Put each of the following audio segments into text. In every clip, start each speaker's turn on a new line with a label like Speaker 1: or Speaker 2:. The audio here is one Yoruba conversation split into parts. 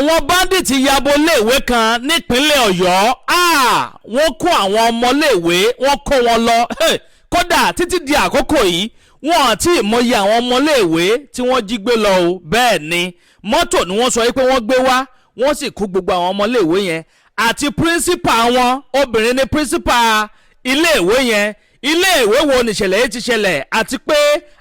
Speaker 1: Àwọn bandit ya bo iléèwé kan nípínlẹ̀ Ọ̀yọ́. Wọ́n kó àwọn ọmọléèwé, wọ́n kó wọn lọ. Kódà títí di àkókò yìí, wọn àti ìmọye àwọn ọmọléèwé tí wọ́n jí gbé lọ o. Bẹ́ẹ̀ ni, mọ́tò ni wọ́n sọ pé wọ́n gbé wá, wọ́n sì kó gbogbo àwọn ọmọléèwé yẹn àti principal wọn. Obìnrin ni principal iléèwé yẹn. Iléèwé wo nìṣẹ̀lẹ̀ yìí ti ṣẹlẹ̀, àti pé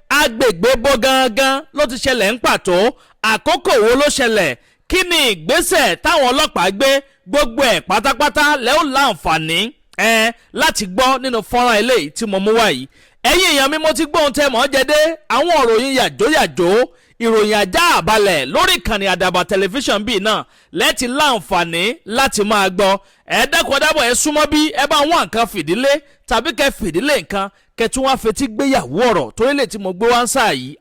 Speaker 1: agbègbè bó gangan ló ti ṣẹlẹ̀ ń pàtó? Àkókò wo ló ṣẹlẹ̀? Kí ni ìgbésẹ̀ táwọn ọlọ́pàá gbé? Gbogbo ẹ̀ pátápátá lẹ́ ó láǹfààní ẹ láti gbọ́ nínú fọ́nrán eléyìí tí mo mú wá yìí. Ẹ̀yin èèyàn mi, mo ti gbóhùn tẹ́ mọ́ jẹ́dé àwọn òròyìn yàjóyàjó, ìròyìn ajá àbálẹ̀ lórí ìkànnì Àdàbà Tẹlifíṣàn bíi náà lẹ́ẹ̀tì láǹfààní láti máa gbọ́. Ẹ dákun dábọ̀, ẹ súnmọ́ bí ẹ bá wọn nǹkan fìdílé tàbí kẹ fìdílé nǹkan, kẹ tún wá fetí gbéyàwó ọ̀rọ̀ torí lè tí mo gbé wá ń sáà yìí.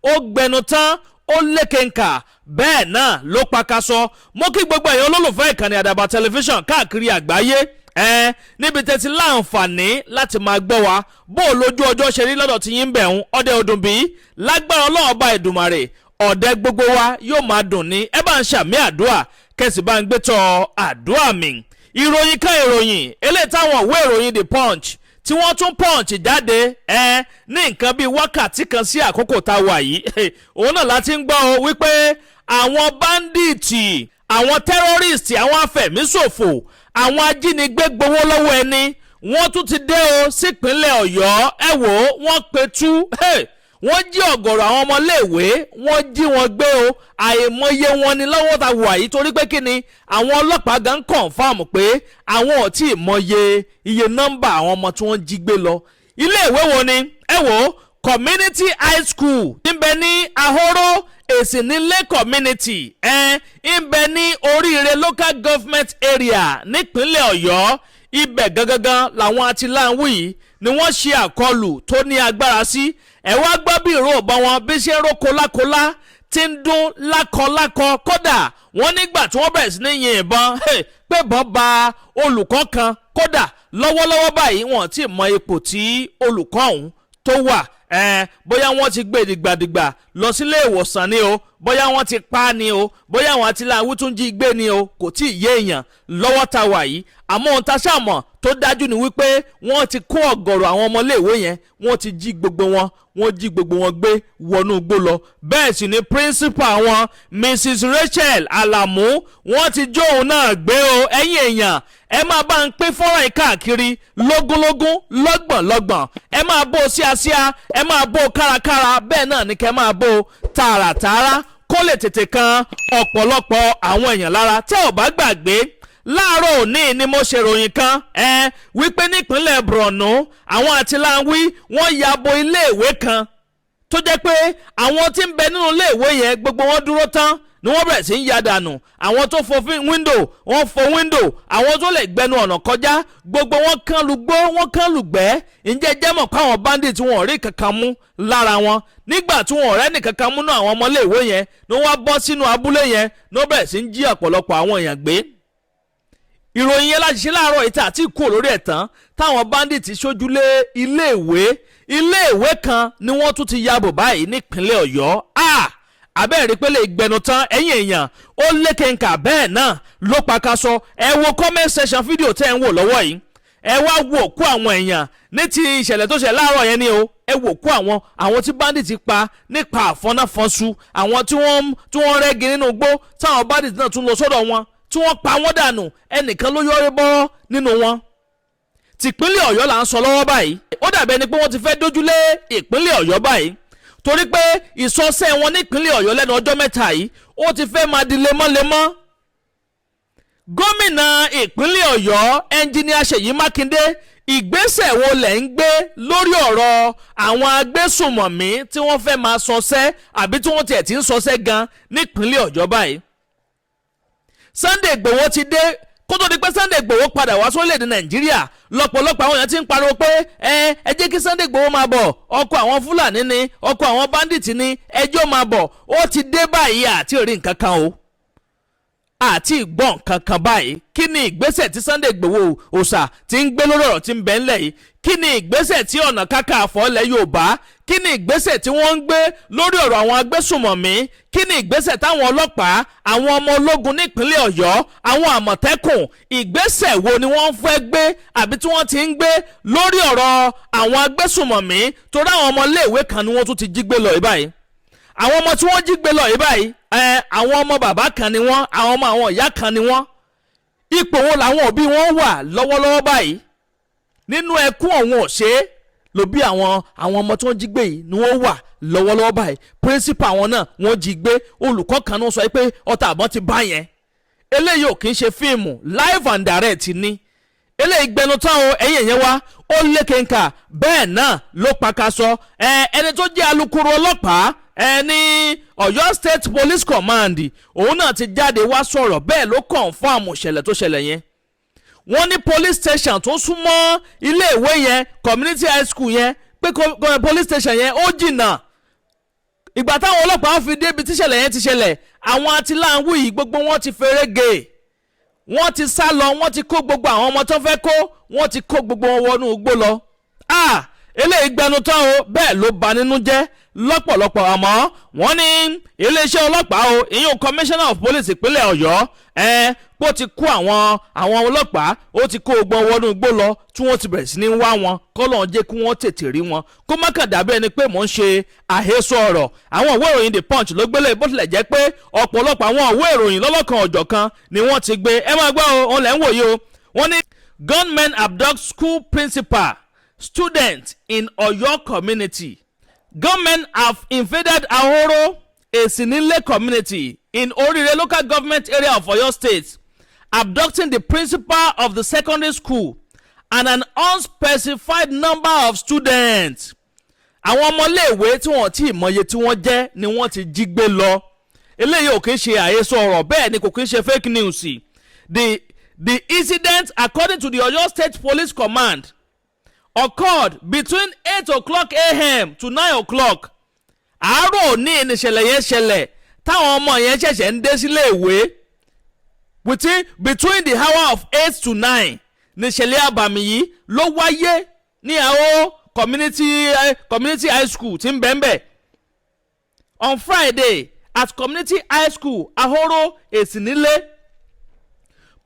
Speaker 1: Ó gbẹnu tán, ó lékenkà, bẹ́ẹ̀ náà ló pakasọ. Mo kí gbogbo ẹ̀yin olólùfẹ́ ìkànnì Àdàbà Tẹlifíṣàn káàkiri àgbáyé ẹ níbi tẹ́tí láǹfààní láti máa gbọ́ wa. Bó o lójú ọjọ́ ṣe rí lọ́dọ̀ tí yín bẹ̀ ń ọdẹ ọdún bí lágbára Ọlọ́run Ọba Ìdùmarè, ọ̀dẹ gbogbo wa yóò máa dùn ní. Ẹ bá ń ṣàmì àdúrà, kẹsì bá ń gbé tọ́ àdúrà mi. Ìròyìn kan, ìròyìn eléyìí táwọn ìwé ìròyìn The Punch tí wọ́n tún punch jáde ẹ ní nǹkan bíi wákàtí kan sí àkókò tá a wà yìí, òun náà láti ń gbọ́ ọ wípé àwọn bandit, àwọn terrorist, àwọn afẹ̀míṣòfò, àwọn ajínigbé gbowó lọ́wọ́ ẹni, wọ́n tún ti dé o sípínlẹ̀ Ọ̀yọ́. Ẹ wò ó, wọ́n petu, wọ́n jí ọ̀gọ̀rọ̀ àwọn ọmọléèwé, wọ́n jí wọn gbé o. Àìmọye wọn ni lọ́wọ́ ta wà yìí, torí pé kí ni, àwọn ọlọ́pàá gan confirm pé àwọn ò tí ì mọye iye nọ́mbà àwọn ọmọ tí wọ́n jí gbé lọ. Iléèwé wo ni? Ẹ wò ó, Community High School ń bẹ ní Ahoro Èsìnílé Community, ẹ ń bẹ ní Oríire Local Government Area nípínlẹ̀ Ọ̀yọ́. Ibẹ̀ gangan làwọn atiláwí yìí ni wọ́n ṣe àkọlù tó ní agbára sí. Ẹ wá gbọ́ bí ìró ọ̀bọ̀n wọn bí ṣe ń ró kólákólá, tí ń dún lákọlákọ. Kódà wọ́n nígbà tí wọ́n bẹ̀rẹ̀ sí ní yin ìbọn pé ìbọn ba olùkọ́ kan. Kódà lọ́wọ́lọ́wọ́ báyìí, wọ́n ti mọ ipò tí olùkọ́ ọ̀hún tó wà. Bóyá wọ́n ti gbé dìgbàdìgbà lọ sílé ìwòsàn ni o, bóyá wọ́n ti pa á ni o, bóyá àwọn atiláwí tún jí gbé ni o, kò tí ì yé èèyàn lọ́wọ́ ta wà yìí. Àmọ́ ohun tá a ṣàmọ̀ tó dájú ni wípé wọ́n ti kó ọ̀gọ̀rọ̀ àwọn ọmọléèwé yẹn, wọ́n ti jí gbogbo wọn, wọ́n jí gbogbo wọn gbé wọnú igbó lọ. Bẹ́ẹ̀ sì ni principal wọn, Mrs Rachel Alamu, wọ́n ti jó òun náà gbé o. Ẹ̀yin èèyàn, ẹ máa bá ń pín fọ́nrán yìí káàkiri lógúnlógún, lọ́gbọ̀nlọ́gbọ̀n. Ẹ máa bó síasíá, ẹ máa bó kárakára, bẹ́ẹ̀ náà ni kẹ́ máa bó tààràtààrà kó lè tètè kan ọ̀pọ̀lọpọ̀ àwọn èèyàn lára. Tẹ́ ò bá gbàgbé, láàárọ̀ òní ni mo ṣèròyìn kan ẹ wípé nípínlẹ̀ Borno, àwọn àtìláwí wọ́n ya bo iléèwé kan tó jẹ́ pé àwọn tí ń bẹ nínú iléèwé yẹn, gbogbo wọn dúró tán ni wọ́n bẹ̀rẹ̀ sí ń ya dànù. Àwọn tó fọ window, wọ́n fọ window. Àwọn tó lè gbẹnu ọ̀nà kọjá, gbogbo wọn kán lu gbó, wọ́n kán lu gbẹ́. Ǹjẹ́ jẹ́ mọ̀ pé àwọn bandit, wọn ò rí kankan mú lára wọn? Nígbà tí wọn ò rẹ́ nìkankan mú náà, àwọn ọmọléèwé yẹn ni wọ́n bọ́ sínú abúlé yẹn ní wọ́n bẹ̀rẹ̀ sí ń jí ọ̀pọ̀lọpọ̀ àwọn èèyàn gbé. Ìròyìn yẹn láti ṣe láàárọ̀ ìta àti kú lórí ẹ̀ tán táwọn bandit ṣojúlé iléèwé. Iléèwé kan ni wọ́n tún ti yabò báyìí nípínlẹ̀ Ọ̀yọ́. Abẹ́rẹ́ pé lè gbẹnu tán. Ẹ̀yìn èèyàn, ó lékenkà, bẹ́ẹ̀ náà ló pakaṣọ. Ẹ wo comment section fídíò tẹ́ ń wò lọ́wọ́ yìí. Ẹ wá wo òkú àwọn èèyàn ní ti ìṣẹ̀lẹ̀ tó ṣẹlẹ̀ láàárọ̀ yẹn ni o. Ẹ wò kú àwọn tí bandit pa nípa àfọ́náfọ́nsu, àwọn tí wọ́n rẹ́gi nínú igbó, táwọn bandit náà tún lọ sọ́dọ̀ wọn tí wọ́n pa wọ́n dànù. Ẹnìkan ló yọrí bọ́ nínú wọn. Tìpínlẹ̀ Ọ̀yọ́ là ń sọ lọ́wọ́ báyìí. Ó dàbí ẹni pé wọ́n ti fẹ́ dójúlé ìpínlẹ̀ Ọ̀yọ́ báyìí, torí pé ìsọsẹ́ wọn nípínlẹ̀ Ọ̀yọ́ lẹ́nu ọjọ́ mẹ́ta yìí, ó ti fẹ́ máa di lemọ́lemọ́. Gómìnà ìpínlẹ̀ Ọ̀yọ́, Ẹnjiníà Ṣèyí Mákindé, ìgbésẹ̀ wo lẹ̀ ń gbé lórí ọ̀rọ̀ àwọn agbésùmọ̀mí tí wọ́n fẹ́ máa sọsẹ́, àbí tí wọ́n tiẹ̀ ti ń sọsẹ́ gan nípínlẹ̀ Ọ̀yọ́ báyìí? Sunday Igboho ti dé. Kó tó di pé Sunday Igboho padà wá sórílẹ̀-èdè Nàìjíríà, lọ́pọ̀lọpọ̀ àwọn èèyàn ti ń pariwo pé ẹ jẹ́ kí Sunday Igboho máa bọ̀, ọkọ̀ àwọn Fúlàní ni, ọkọ̀ àwọn bandit ni, ẹjọ́ máa bọ̀. Ó ti dé báyìí, àti rí nǹkan kan o. Àti ìgbọ́n kankan báyìí. Kí ni ìgbésẹ̀ tí Sunday Igboho Òòṣà ti ń gbé lórí ọ̀rọ̀ tí ń bẹ ńlẹ̀ yìí? Kí ni ìgbésẹ̀ tí Ọ̀nà Kakanfò ilẹ̀ Yorùbá, kí ni ìgbésẹ̀ tí wọ́n ń gbé lórí ọ̀rọ̀ àwọn agbésùmọ̀mí? Kí ni ìgbésẹ̀ táwọn ọlọ́pàá, àwọn ọmọ ológun nípínlẹ̀ Ọ̀yọ́, àwọn Àmọ̀tẹ́kùn, ìgbésẹ̀ wo ni wọ́n fẹ́ gbé àbí tí wọ́n ti ń gbé lórí ọ̀rọ̀ àwọn agbésùmọ̀mí? Torí àwọn ọmọléèwé kan ni wọ́n tún ti jí gbé lọ yìí báyìí. Àwọn ọmọ tí wọ́n jí gbé lọ yìí báyìí ẹ, àwọn ọmọ bàbá kan ni wọ́n, àwọn ọmọ àwọn ìyá kan ni wọ́n. Ipò wo làwọn òbí wọn wà lọ́wọ́lọ́wọ́ báyìí? Nínú ẹkún ọ̀hún ọ̀ṣẹ́ ló bí àwọn ọmọ tí wọ́n jí gbé yìí ni wọ́n wà lọ́wọ́lọ́wọ́ báyìí. Principal àwọn náà wọ́n jí gbé. Olùkọ́ kan náà sọ pé ọta àbọ̀n ti bá yẹn. Eléyìí ò kì í ṣe fíìmù, live and direct ni. Eléyìí gbẹnu tán o. Ẹ̀yìn ẹ̀yẹn wa, ó lékenkà, bẹ́ẹ̀ náà ló pakasọ. Ẹni tó jẹ́ alukoro ọlọ́pàá ẹ ní Ọ̀yọ́ State Police Command, òun náà ti jáde wá sọ̀rọ̀, bẹ́ẹ̀ ló confirm ìṣẹ̀lẹ̀ tó ṣẹlẹ̀ yẹn. Wọ́n ní police station tó súnmọ́ iléèwé yẹn, community high school yẹn, pé police station yẹn ó jìnnà. Ìgbà táwọn ọlọ́pàá fi débi tíṣẹ̀lẹ̀ yẹn ti ṣẹlẹ̀, àwọn atiláwí yìí gbogbo wọn ti feré gè, wọ́n ti sá lọ, wọ́n ti kó gbogbo àwọn ọmọ tó fẹ́ kó, wọ́n ti kó gbogbo wọn wọnú igbó lọ. Ah, eléyìí gbẹnu tán o, bẹ́ẹ̀ ló bà nínú jẹ́ lọ́pọ̀lọpọ̀. Àmọ́ wọ́n ní iléeṣẹ́ ọlọ́pàá o, ìyún commissioner of police ìpínlẹ̀ Ọ̀yọ́ ẹ, bó ti kó àwọn ọlọ́pàá, ó ti kó ogbon wọnú igbó lọ tí wọ́n ti bẹ̀rẹ̀ sí ní wá wọn. Kọ́lọ́n jẹ́ kí wọ́n tètè rí wọn, kó má kàn dàbí ẹni pé mò ń ṣe àhesọ ọ̀rọ̀. Àwọn ìwé ìròyìn The Punch ló gbélé, bó tilẹ̀ jẹ́ pé ọ̀pọ̀lọpọ̀ àwọn ìwé ìròyìn lọ́lọ́kan ọ̀jọ̀kan ni wọ́n ti gbé. Ẹ máa gbọ́ o, òun lẹ̀ ń wòye o. Wọ́n ní gunmen abduct school principal, student in Oyo community. Gunmen have invaded Ahoro Esinile community in Orire Local Government Area of Oyo State, abducting the principal of the secondary school and an unspecified number of students. Àwọn ọmọléèwé tí wọ́n ti mọye tí wọ́n jẹ́ ni wọ́n ti jí gbé lọ. Eléyìí ò kí ń ṣe àhesọ ọ̀rọ̀, bẹ́ẹ̀ ni kò kí ń ṣe fake news. The incident, according to the Oyo State Police Command, occurred between 8 o'clock a.m. to 9 o'clock àárọ̀ ní ìṣẹ̀lẹ̀ yẹn ṣẹlẹ̀, táwọn ọmọ yẹn ṣẹ̀ṣẹ̀ ń dé sílé ìwé. Between the hour of 8 to 9 níṣẹ̀lẹ̀ àbàmì yìí ló wáyé ní àwọn community high school tí ń bẹ́ẹ̀ bẹ́ẹ̀. On Friday at Community High School, Ahoro Esinile,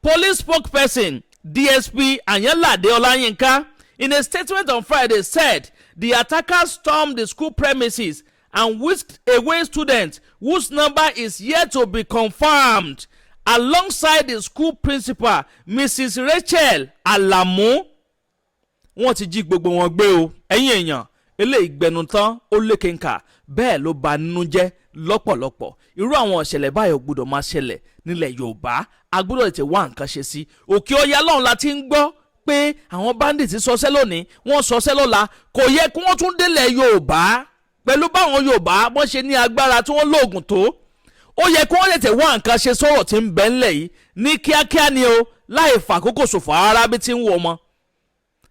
Speaker 1: police spokesperson DSP Ayanlade Olayinka, in a statement on Friday, said the attackers stormed the school premises and whisked away students whose number is yet to be confirmed, alongside the school principal, Mrs. Rachel Alamu. Wọ́n ti jí gbogbo wọn gbé o. Ẹ̀yin èèyàn, eléyìí gbẹnu tán, ó lékenkà, bẹ́ẹ̀ ló bà nínú jẹ́ lọ́pọ̀lọpọ̀. Irú àwọn ìṣẹ̀lẹ̀ báyìí ò gbọ́dọ̀ máa ṣẹlẹ̀ nílẹ̀ Yorùbá. A gbọ́dọ̀ tètè wá nǹkan ṣe sí. Òkè Ọya lọ́hùn la ti ń gbọ́ pé àwọn bandits sọsẹ́ lónìí, wọ́n sọsẹ́ lọ́la. Kò yẹ kí wọ́n tún délẹ̀ Yorùbá pẹ̀lú báwọn Yorùbá wọ́n ṣe ní agbára tí wọ́n lóògùn tó. Ó yẹ kí wọ́n tètè wá nǹkan ṣe sọ̀rọ̀ tí ń bẹ ńlẹ̀ yìí ní kíákíá ni o, láì fàkókò ṣòfò rárá bí tí ń wọ̀ ọmọ.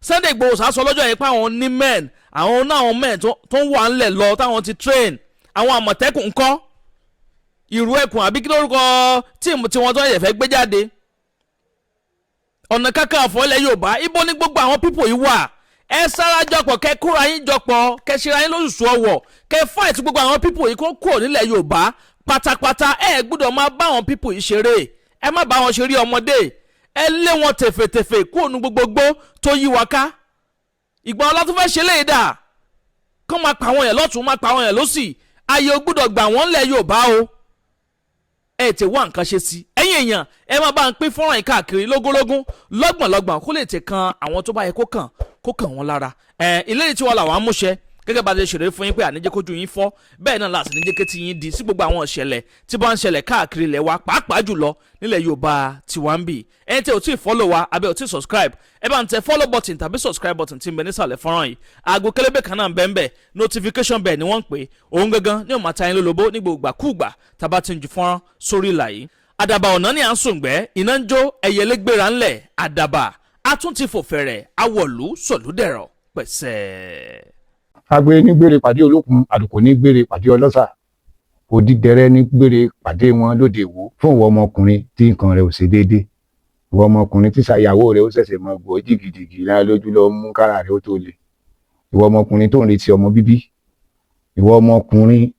Speaker 1: Sunday Igboho sá sọ lọ́jọ́ yẹn pé àwọn ní men, àwọn náà, àwọn men tó ń wà ńlẹ̀ lọ táwọn ti train. Àwọn Àmọ̀tẹ́kùn ńkọ́? Ìrù ẹkùn àbí kí lórúkọ team tí wọ́n tó yẹ fẹ́ gbé jáde? Ọ̀nà Kakanfò ilẹ̀ Yorùbá, ibo ní gbogbo àwọn people yìí wà? Ẹ sára jọpọ̀, kẹ kóra yín jọpọ̀, kẹ ṣera yín lóṣùṣù ọwọ̀, kẹ fight gbogbo àwọn people yìí kó kúrò nílẹ̀ Yorùbá pátápátá. Ẹ gbọ́dọ̀ máa bá àwọn people yìí ṣeré. Ẹ má bá wọn ṣeré ọmọdé. Ẹ lé wọn tẹ̀fẹ̀tẹ̀fẹ̀ kúrò ní gbogbogbò tó yí wa ká. Ìgbà ọlá tó fẹ́ ṣe léyìí dà kó máa pa àwọn yẹn lọ́tún, máa pa àwọn yẹn lọ́sì. Ayé ò gbọ́dọ̀ gbà wọ́n lẹ̀ Yorùbá o. Ẹ ti wá nǹkan ṣe sí. Ẹ̀yin èèyàn, ẹ máa bá ń pín fọ́nrán yìí káàkiri lógúnlógún, lọ́gbọ̀nlọ́gbọ̀n, kó lè tẹ̀ kan àwọn tó bá yẹ kó kàn, kó kàn wọ́n lára. Ẹ ìlérí tí wọ́n làwọn amúṣẹ gẹ́gẹ́ bá a ti ṣèlérí fún yín pé àníjẹ́ kójú yín fọ́, bẹ́ẹ̀ náà láti níjẹ́ kétí yín di sí gbogbo àwọn ìṣẹ̀lẹ̀ tí bá ń ṣẹlẹ̀ káàkiri ilẹ̀ wa, pàápàá jùlọ nílẹ̀ Yorùbá tiwa ń bì. Ẹni tí ò tí ì follow wa àbí ò tí ì subscribe, ẹ bá ń tẹ follow button tàbí subscribe button tí ń bẹ nísàlẹ̀ fọ́nrán yìí. Aago kélébé kan náà ń bẹ ń bẹ, notification bell ni wọ́n ń pè òun gangan ní ó máa ta yín lólobó ní gbogbo ìgbàkúùgbà tá bá ti ń ju fọ́nrán sórí ìlà yìí. Àdàbà ọ̀nà ni à ń sùngbẹ́, iná ń jó, ẹyẹlé gbéra ńlẹ̀, àdàbà a tún ti fò fẹ̀rẹ̀, awọ̀lú sọ̀lúdẹ̀rọ̀ pẹ̀sẹ̀.
Speaker 2: Agbe ní gbére pàdé olókun, àlùkò ní gbére pàdé ọlọ́sà. Odídẹrẹ́ ní gbére pàdé wọn lóde Ìwó. Fún ìwọ ọmọkùnrin tí nǹkan rẹ̀ ò ṣe déédéé, ìwọ ọmọkùnrin tí ṣàyàwó rẹ̀ ó ṣẹ̀ṣẹ̀ mọ gbọ́ jìgìjìgì lára lójú lọ mú kára rẹ̀ ó tó le, ìwọ ọmọkùnrin tó ń retí ọmọ bíbí, ìwọ ọmọkùnrin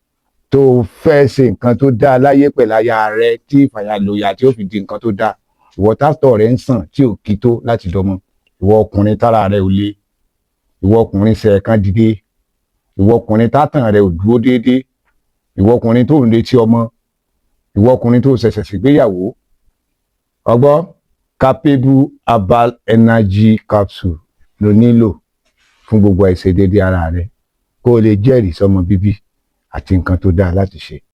Speaker 2: tó fẹ́ ṣe nǹkan tó dáa láyé pẹ̀lú aya rẹ tí ìfàyàlòyà tí ó fi di nǹkan tó dáa, ìwọ tátọ̀ rẹ ń sàn tí ò kí tó láti dọmọ, ìwọ ọkùnrin tára rẹ ò le, ìwọ ọkùnrin ṣẹ̀ẹ̀kan dìde, ìwọ ọkùnrin tátàn rẹ ò dúró déédéé, ìwọ ọkùnrin tó ń retí ọmọ, ìwọ ọkùnrin tó ṣẹ̀ṣẹ̀ ṣègbéyàwó, ọgbọ́ Capable Herbal Energy Capsule ló nílò fún gbogbo àìṣedéédéé ara rẹ, kó o lè jẹ́rìí sọmọ bíbí àti nǹkan tó dáa láti ṣe.